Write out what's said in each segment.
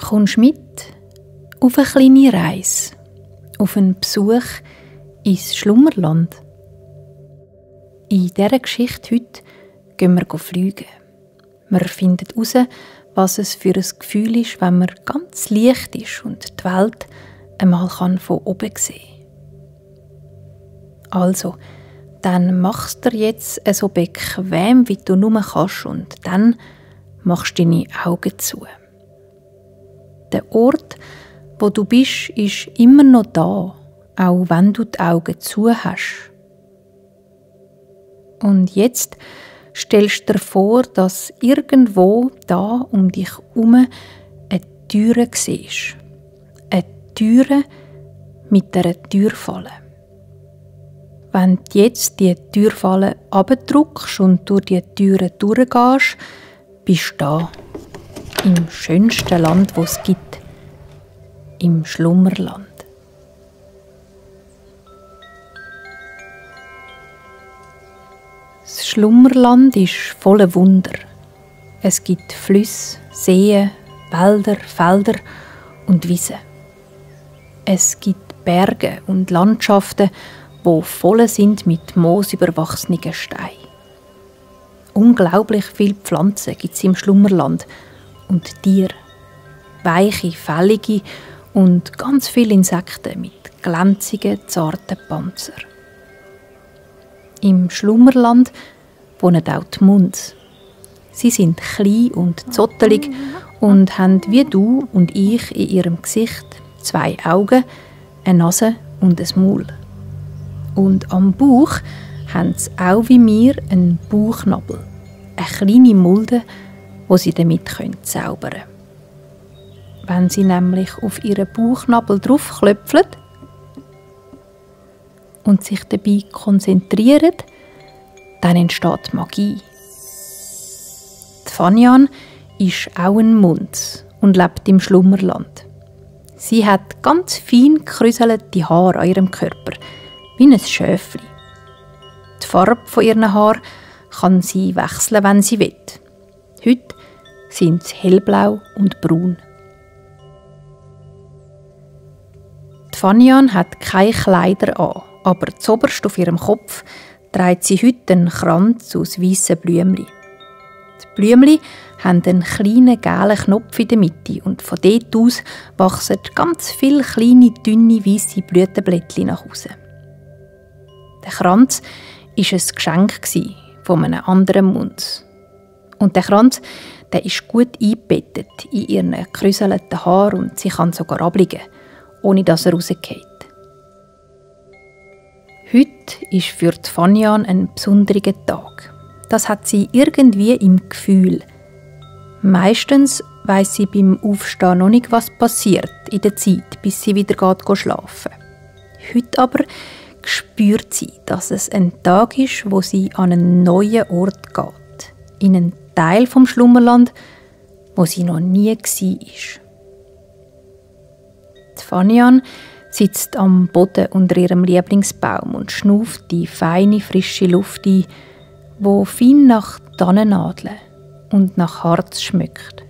Kommst mit auf eine kleine Reise, auf einen Besuch ins Schlummerland? In dieser Geschichte heute gehen wir fliegen. Wir finden heraus, was es für ein Gefühl ist, wenn man ganz leicht ist und die Welt einmal von oben sehen kann. Also, dann machst du dir jetzt so bequem, wie du nur kannst, und dann machst du deine Augen zu. Der Ort, wo du bist, ist immer noch da, auch wenn du die Augen zu hast. Und jetzt stellst du dir vor, dass irgendwo da um dich herum eine Türe siehst. Eine Türe mit einer Türfalle. Wenn du jetzt die Türfalle abdrückst und durch die Türe durchgehst, bist du da, im schönsten Land, das es gibt, im Schlummerland. Das Schlummerland ist voller Wunder. Es gibt Flüsse, Seen, Wälder, Felder und Wiesen. Es gibt Berge und Landschaften, die voll sind mit moosüberwachsenen Steinen. Unglaublich viele Pflanzen gibt es im Schlummerland und Tiere. Weiche, fällige und ganz viele Insekten mit glänzigen, zarten Panzern. Im Schlummerland wohnen auch die Muns. Sie sind klein und zottelig und haben wie du und ich in ihrem Gesicht 2 Augen, eine Nase und ein Maul. Und am Bauch haben sie auch wie wir einen Bauchnabel, eine kleine Mulde, wo sie damit zaubern können. Wenn sie nämlich auf ihren Bauchnabel draufklöpfen und sich dabei konzentrieren, dann entsteht Magie. Die Fanian ist auch ein Muns und lebt im Schlummerland. Sie hat ganz fein gekräuselte Haare an ihrem Körper, wie ein Schäfli. Die Farbe von ihren Haaren kann sie wechseln, wenn sie will. Heute sind sie hellblau und braun. Die Fanian hat keine Kleider an, aber zuoberst auf ihrem Kopf trägt sie heute einen Kranz aus weissen Blümchen. Die Blümchen haben einen kleinen gelben Knopf in der Mitte und von dort aus wachsen ganz viele kleine, dünne, weisse Blütenblättchen nach außen. Der Kranz war ein Geschenk von einem anderen Muns. Und der Kranz, der ist gut eingebettet in ihren gekräuselten Haaren und sie kann sogar abliegen, ohne dass er rausgeht. Heute ist für die Fanian ein besonderer Tag. Das hat sie irgendwie im Gefühl. Meistens weiss sie beim Aufstehen noch nicht, was passiert in der Zeit, bis sie wieder schlafen geht. Heute aber spürt sie, dass es ein Tag ist, wo sie an einen neuen Ort geht. In einen Teil vom Schlummerland, wo sie noch nie war. Die Fanian sitzt am Boden unter ihrem Lieblingsbaum und schnauft die feine, frische Luft ein, die fein nach Tannennadeln und nach Harz schmeckt.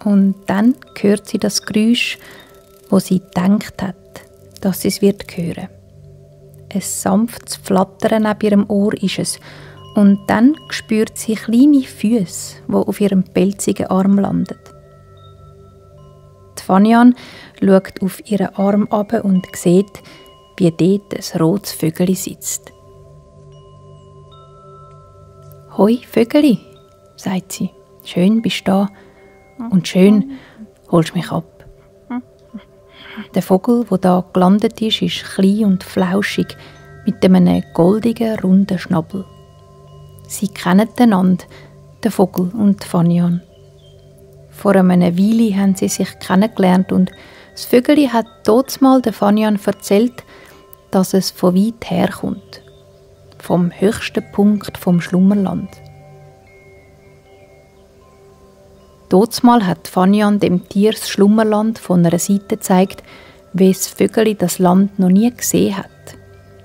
Und dann hört sie das Geräusch, das sie gedacht hat, dass sie es hören wird. Ein sanftes Flattern neben ihrem Ohr ist es. Und dann spürt sie kleine Füße, die auf ihrem pelzigen Arm landen. Die Fanian schaut auf ihren Arm ab und sieht, wie dort ein rotes Vögeli sitzt. «Hoi, Vögeli», sagt sie, «schön bist du da. Und schön holst mich ab.» Der Vogel, der da gelandet ist klein und flauschig, mit einem goldigen, runden Schnabel. Sie kennen einander, der Vogel und die Fanian. Vor einer Weile haben sie sich kennengelernt und das Vögeli hat damals der Fanian erzählt, dass es von weit herkommt. Vom höchsten Punkt vom Schlummerland. Totsmal hat Fanian dem Tier das Schlummerland von einer Seite gezeigt, wie das Vögeli das Land noch nie gesehen hat.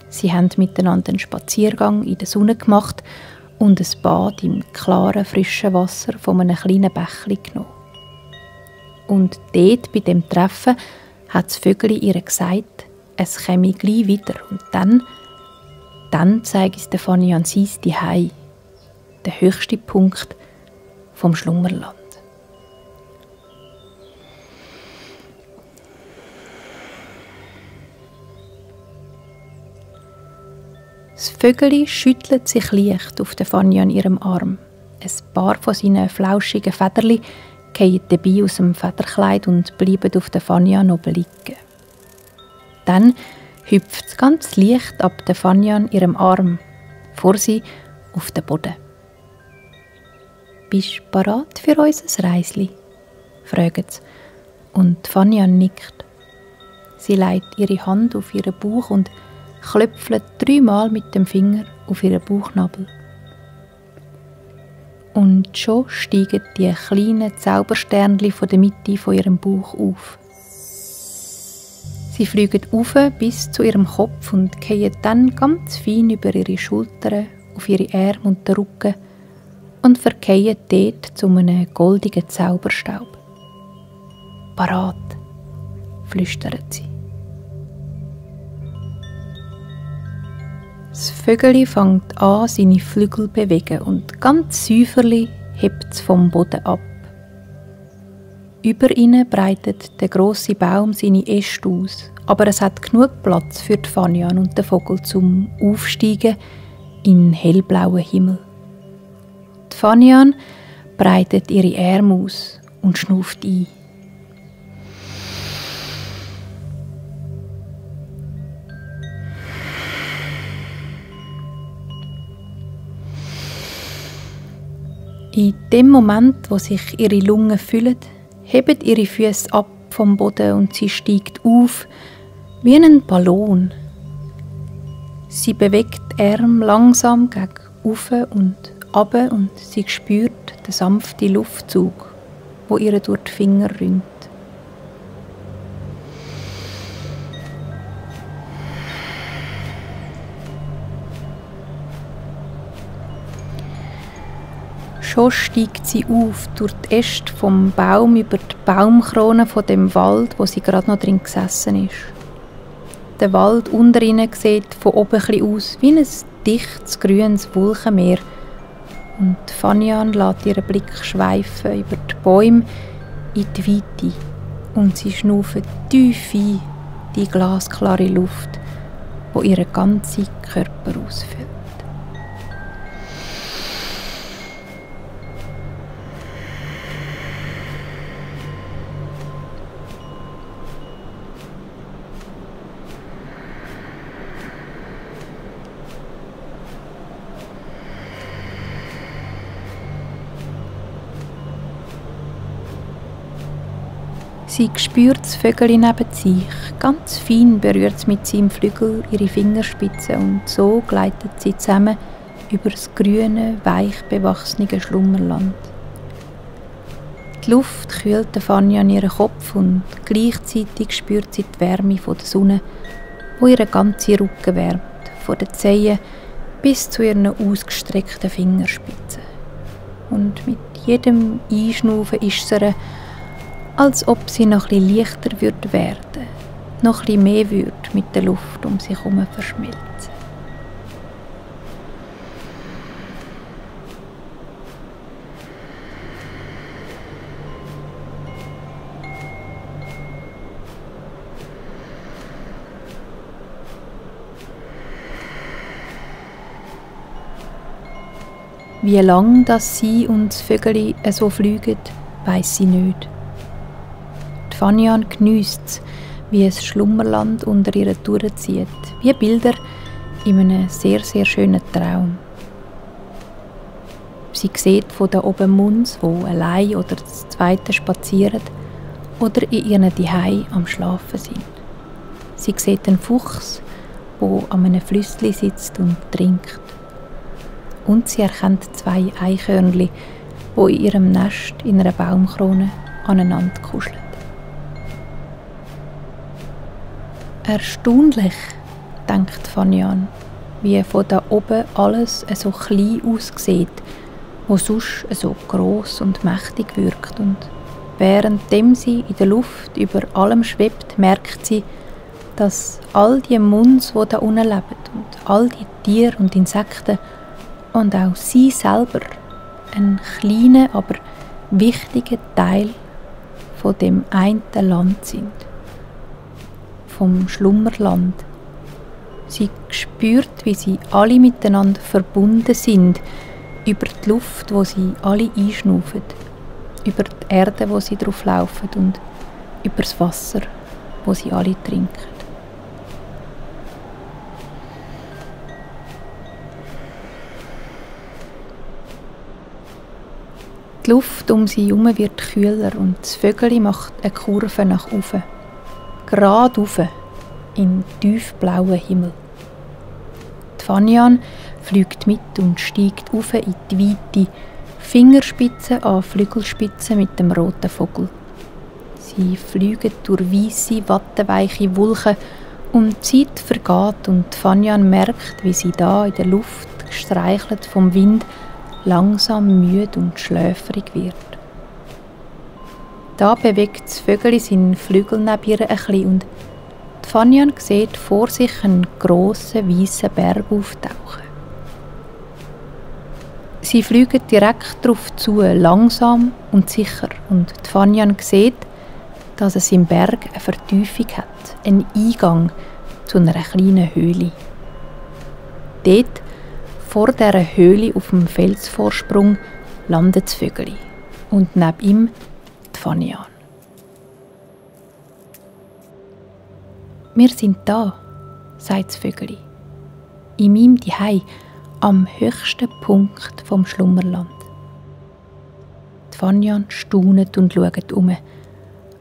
Sie haben miteinander einen Spaziergang in der Sonne gemacht und ein Bad im klaren, frischen Wasser von einem kleinen Bächli genommen. Und dort, bei dem Treffen, hat das Vögeli ihr gesagt, es käme gleich wieder. Und dann zeige es der Fanian sein Zuhause, der höchste Punkt vom Schlummerland. Das Vögeli schüttelt sich leicht auf den Fanian ihrem Arm. Ein paar von seinen flauschigen Federli fallen dabei aus dem Federkleid und bleiben auf den Fanian oben liegen. Dann hüpft es ganz leicht ab den Fanian ihrem Arm vor sie auf den Boden. «Bist du bereit für unser Reisli?» fragt sie. Und Fanian nickt. Sie legt ihre Hand auf ihren Bauch und klöpfelt 3-mal mit dem Finger auf ihren Bauchnabel. Und schon steigen die kleinen Zaubersternchen von der Mitte von ihrem Bauch auf. Sie fliegen auf bis zu ihrem Kopf und fallen dann ganz fein über ihre Schultern, auf ihre Arme und den Rücken und verkehren dort zu einem goldigen Zauberstaub. «Parat!» flüstert sie. Das Vögeli fängt an, seine Flügel zu bewegen und ganz säuferlich hebt es vom Boden ab. Über ihnen breitet der grosse Baum seine Äste aus, aber es hat genug Platz für die Fanian und den Vogel zum Aufsteigen in den hellblauen Himmel. Die Fanian breitet ihre Arme aus und schnauft ein. In dem Moment, wo sich ihre Lungen füllen, heben ihre Füße ab vom Boden und sie steigt auf wie ein Ballon. Sie bewegt die Arme langsam gegen oben und runter und sie spürt den sanften Luftzug, wo ihr durch die Finger rinnt. Schon steigt sie auf durch die Äste vom Baum über die Baumkrone von dem Wald, wo sie gerade noch drin gesessen ist. Der Wald unter ihnen sieht von oben ein bisschen aus wie ein dichtes, grünes Wolkenmeer. Und Fanian lässt ihren Blick schweifen über die Bäume in die Weite. Und sie schnaufen tief ein, die glasklare Luft, die ihren ganzen Körper ausfüllt. Sie spürt das Vögeli neben sich. Ganz fein berührt es mit seinem Flügel ihre Fingerspitzen und so gleitet sie zusammen über das grüne, weich bewachsene Schlummerland. Die Luft kühlt Fanian ihren Kopf und gleichzeitig spürt sie die Wärme von der Sonne, wo ihren ganzen Rücken wärmt, von den Zehen bis zu ihren ausgestreckten Fingerspitzen. Und mit jedem Einschnaufen ist es ihr, als ob sie noch etwas leichter werden würde, noch etwas mehr würde mit der Luft um sich herum verschmelzen. Wie lange das sie und das Vögeli so fliegen, weiss sie nicht. Fanian geniesst es, wie ein Schlummerland unter ihr durchzieht, wie Bilder in einem sehr, sehr schönen Traum. Sie sieht von da oben Muns, die allein oder das Zweite spazieren oder in ihren Zuhause am Schlafen sind. Sie sieht einen Fuchs, der an einem Flüssli sitzt und trinkt. Und sie erkennt 2 Eichhörnchen, wo in ihrem Nest in einer Baumkrone aneinander kuscheln. Erstaunlich, denkt Fanian, wie von da oben alles so klein aussieht, wo sonst so gross und mächtig wirkt. Und währenddem sie in der Luft über allem schwebt, merkt sie, dass all die Munds, die da unten leben, und all die Tiere und Insekten und auch sie selber ein kleiner, aber wichtiger Teil von dem einen Land sind. Vom Schlummerland. Sie spürt, wie sie alle miteinander verbunden sind, über die Luft, wo sie alle einschnaufen, über die Erde, wo sie drauf laufen und über das Wasser, wo sie alle trinken. Die Luft um sie herum wird kühler und das Vögel macht eine Kurve nach oben. Gerade rauf, in tiefblauen Himmel. Die Fanian fliegt mit und steigt auf in die Weite, Fingerspitze an Flügelspitze mit dem roten Vogel. Sie fliegen durch weisse, wattenweiche Wolken und die Zeit vergeht und Fanian merkt, wie sie da in der Luft, gestreichelt vom Wind, langsam müde und schläfrig wird. Da bewegt das Vögel seinen Flügel neben ihr ein bisschen und Fanian sieht vor sich einen grossen, weißen Berg auftauchen. Sie fliegen direkt darauf zu, langsam und sicher, und Fanian sieht, dass es im Berg eine Vertiefung hat, einen Eingang zu einer kleinen Höhle. Dort, vor dieser Höhle auf dem Felsvorsprung, landet das Vögel und neben ihm die Fanian. «Wir sind da», sagt das Vögel, «in meinem Zuhause, am höchsten Punkt vom Schlummerland». Die Fanian staunet und schaut um.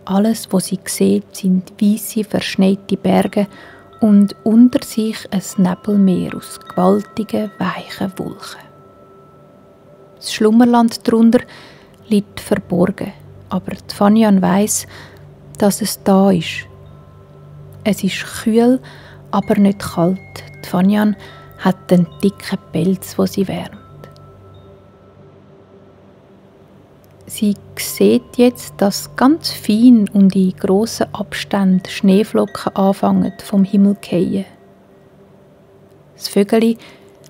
Alles, was sie sieht, sind weisse, verschneite Berge und unter sich ein Nebelmeer aus gewaltigen, weichen Wolken. Das Schlummerland darunter liegt verborgen, aber die Fanian weiss, dass es da ist. Es ist kühl, aber nicht kalt. Die Fanian hat einen dicken Pelz, der sie wärmt. Sie sieht jetzt, dass ganz fein und in grossen Abständen Schneeflocken anfangen vom Himmel zu fallen. Das Vögel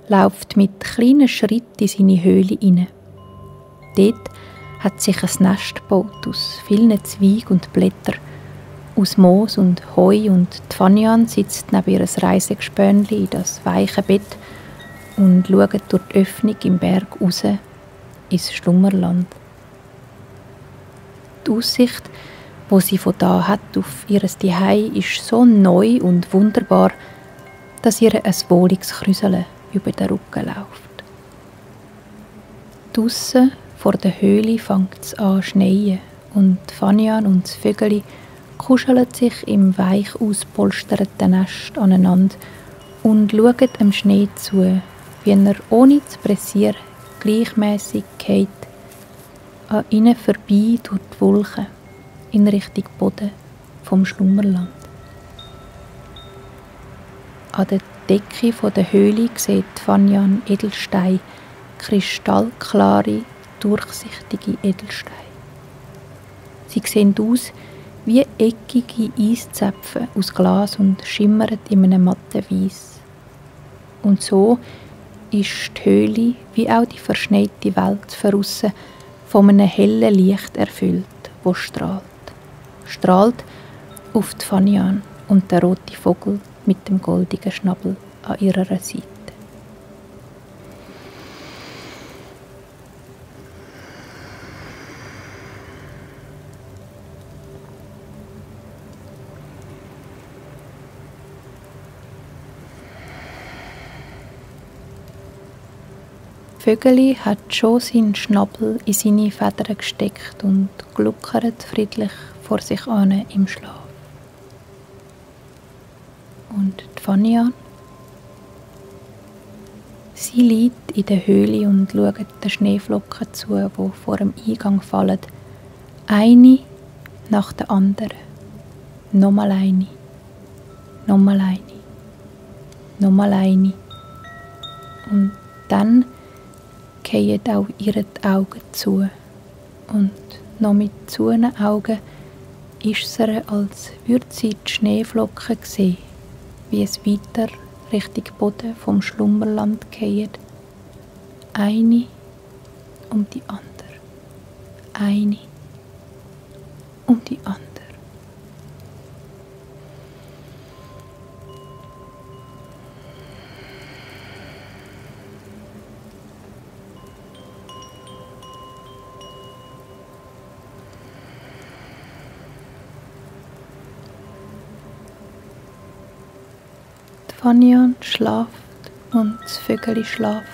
läuft mit kleinen Schritten in seine Höhle hinein. Dort hat sich ein Nest gebaut aus vielen Zweigen und Blättern, aus Moos und Heu, und die Fanian sitzt neben ihr Reisegespönli in das weiche Bett und schaut durch die Öffnung im Berg raus ins Schlummerland. Die Aussicht, die sie von da hat auf ihr Zuhause, ist so neu und wunderbar, dass ihr ein wohliges Krüseln über den Rücken läuft. Draussen vor der Höhle fängt es an zu schneien und Fanian und das Vögel kuscheln sich im weich auspolsterten Nest aneinander und schauen dem Schnee zu, wie er ohne zu pressieren gleichmässig geht, an ihnen vorbei durch die Wolken in Richtung Boden vom Schlummerland. An der Decke der Höhle sieht Fanian Edelsteine, kristallklare, durchsichtige Edelsteine. Sie sehen aus wie eckige Eiszäpfe aus Glas und schimmern in einem matten Weiss. Und so ist die Höhle, wie auch die verschneite Welt verrissen, von einem hellen Licht erfüllt, das strahlt. Strahlt auf die Fanian und der rote Vogel mit dem goldigen Schnabel an ihrer Seite. Vögeli hat schon seinen Schnabel in seine Federn gesteckt und gluckert friedlich vor sich an im Schlaf. Und die Fanian? Sie liegt in der Höhle und schaut den Schneeflocken zu, die vor dem Eingang fallen. Eine nach der anderen. Nochmal eine. Nochmal eine. Nochmal eine. Und dann fallen auch ihre Augen zu. Und noch mit zugehenden Augen ist es ihr, als würde sie die Schneeflocken sehen, wie es weiter Richtung Boden vom Schlummerland geht. Eine um die andere. Eine um die andere. Fanian schlaft und das Vögeli schlaft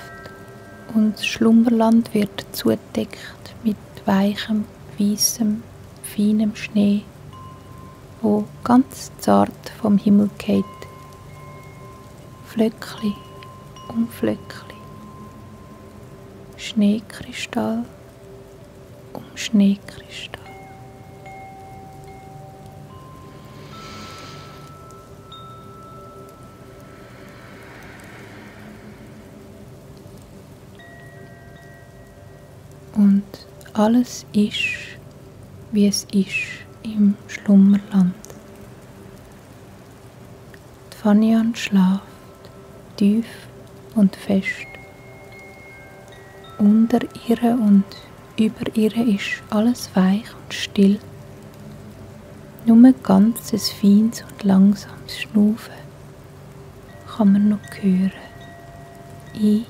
und das Schlummerland wird zugedeckt mit weichem, weissem, feinem Schnee, wo ganz zart vom Himmel geht. Flöckli um Flöckli, Schneekristall um Schneekristall. Und alles ist, wie es ist im Schlummerland. Die Fanian schlaft tief und fest. Unter ihr und über ihr ist alles weich und still. Nur ganz ein feines und langsames Schnaufen kann man noch hören. Ein